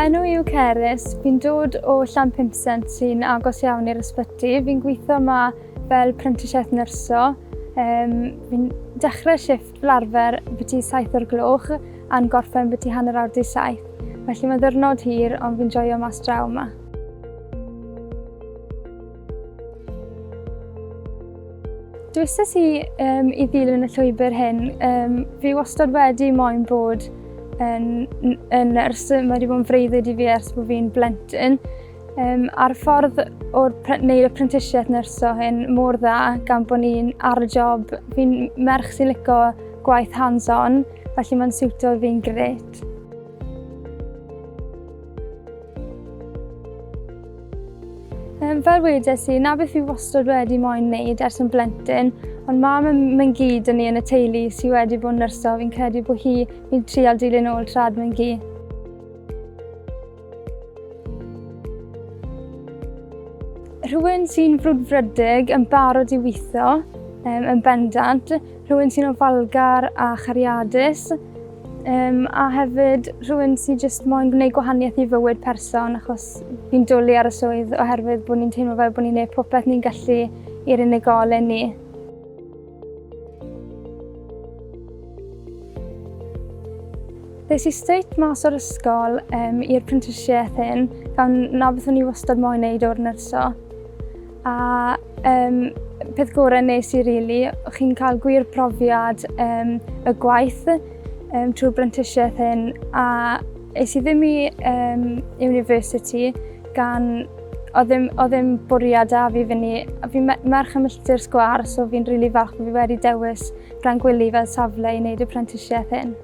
Fy enw i yw Cerys, fi'n dod o Llanpumsent sy'n agos iawn i'r ysbyty. Fi'n gweithio yma fel prentisiaeth nyrsio. Um, fi'n dechrau shifft fel arfer byti 7 o'r gloch a'n gorffen byti hanner awr di 7. Felly mae'n ddyrnod hir, ond fi'n joio mas draw yma. Dewisais i um, i ddilyn y llwybr hyn. Um, fi wastad wedi moyn bod yn, yn nyrs. Mae wedi bod yn freuddwyd i fi ers bod fi'n blentyn. Um, a'r ffordd o'r wneud y prentisiaeth nyrsio hyn mor dda gan bod ni'n ar y job. Fi'n merch sy'n licio gwaith hands-on, felly mae'n siwto fi'n gret. Um, fel wedes i, na beth fi wastad wedi moyn wneud ers yn blentyn, ond mam yn mynd gyd yn ni yn y teulu sydd wedi bod yn nyrsio, fi'n credu bod hi, fi'n trial dilyn ôl trad mynd gi. Rhywun sy'n frwdfrydig, yn barod i weithio, um, yn bendant, rhywun sy'n ofalgar a chariadus, Um, a hefyd rhywun sy'n jyst moyn gwneud gwahaniaeth i fywyd person achos fi'n dwlu ar y swydd oherwydd bod ni'n teimlo fel bod ni'n gwneud popeth ni'n gallu i'r unigolyn ni. Des i straight mas o'r ysgol um, i'r prentisiaeth hyn, gan na beth o'n i wastad moyn wneud o'r nyrsio. A um, peth gorau nes i rili, really, chi'n cael gwir profiad um, y gwaith um, trwy'r brentisiaeth hyn a es i ddim i um, university gan oedd ddim, oedd ddim bwriad a fi fyny. Fi'n merch y milltir sgwar, so fi'n rili really falch bod fi wedi dewis Glangwili fel safle i wneud y prentisiaeth hyn.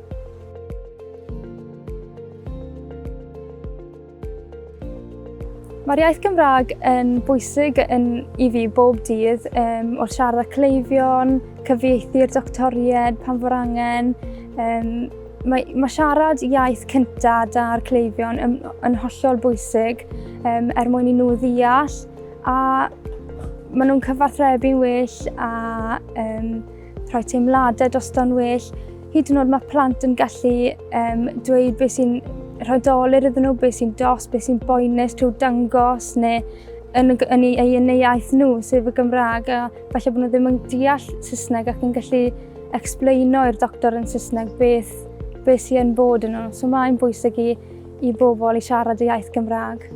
Mae'r iaith Gymraeg yn bwysig yn, i fi bob dydd, um, wrth siarad â cleifion, cyfieithu'r doctoried pan fo'r angen. Um, mae, mae siarad iaith cynta da'r cleifion yn, yn hollol bwysig um, er mwyn i nhw ddeall a maen nhw'n cyfathrebu'n well a um, rhoi teimladau drosto'n well. Hyd yn oed mae plant yn gallu um, dweud beth sy'n rhoi dolur iddyn nhw, beth sy'n dos, beth sy'n boenus trwy dangos neu yn, yn, ei, yn ei iaith nhw, sef y Gymraeg, a falle bod nhw ddim yn deall Saesneg ac yn gallu explaino i'r doctor yn Saesneg beth, beth sy'n bod yn nhw. So mae'n bwysig i, i bobl i siarad y iaith Gymraeg.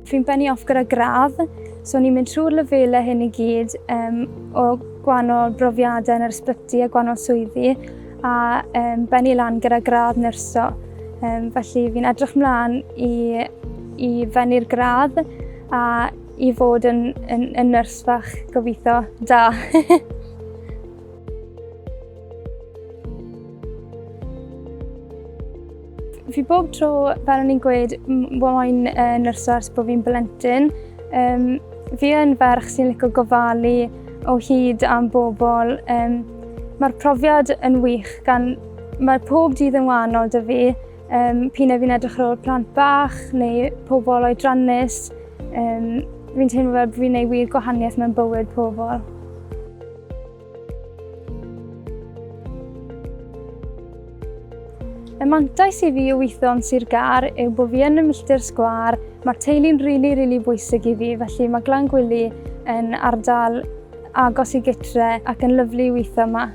Fi'n bennu off gyda gradd, so ni'n mynd trwy'r lefelau hyn i gyd um, o gwahanol brofiadau yn yr ysbyty a gwahanol swyddi, a um, bennu lan gyda gradd nyrsio. Um, felly fi'n edrych mlaen i, i fennu'r gradd a i fod yn, yn, yn nyrs fach gobeithio da. Fi bob tro, fel o'n i'n gweud, moyn uh, nyrsio ers bod fi'n blentyn. Um, fi yn ferch sy'n licio gofalu o hyd am bobl. Um, Mae'r profiad yn wych gan mae pob dydd yn wahanol dy fi. Um, p'un a fi'n edrych ar ôl plant bach neu pobl oedrannus. Um, fi'n teimlo fel bod fi'n gwneud wir gwahaniaeth mewn bywyd pobl. Y mantais i fi o weithio yn Sir Gâr yw bod fi yn y milltir sgwâr, mae'r teulu'n rili, really, rili really bwysig i fi, felly mae Glangwili yn ardal agos i gytre ac yn lyflu i weithio yma.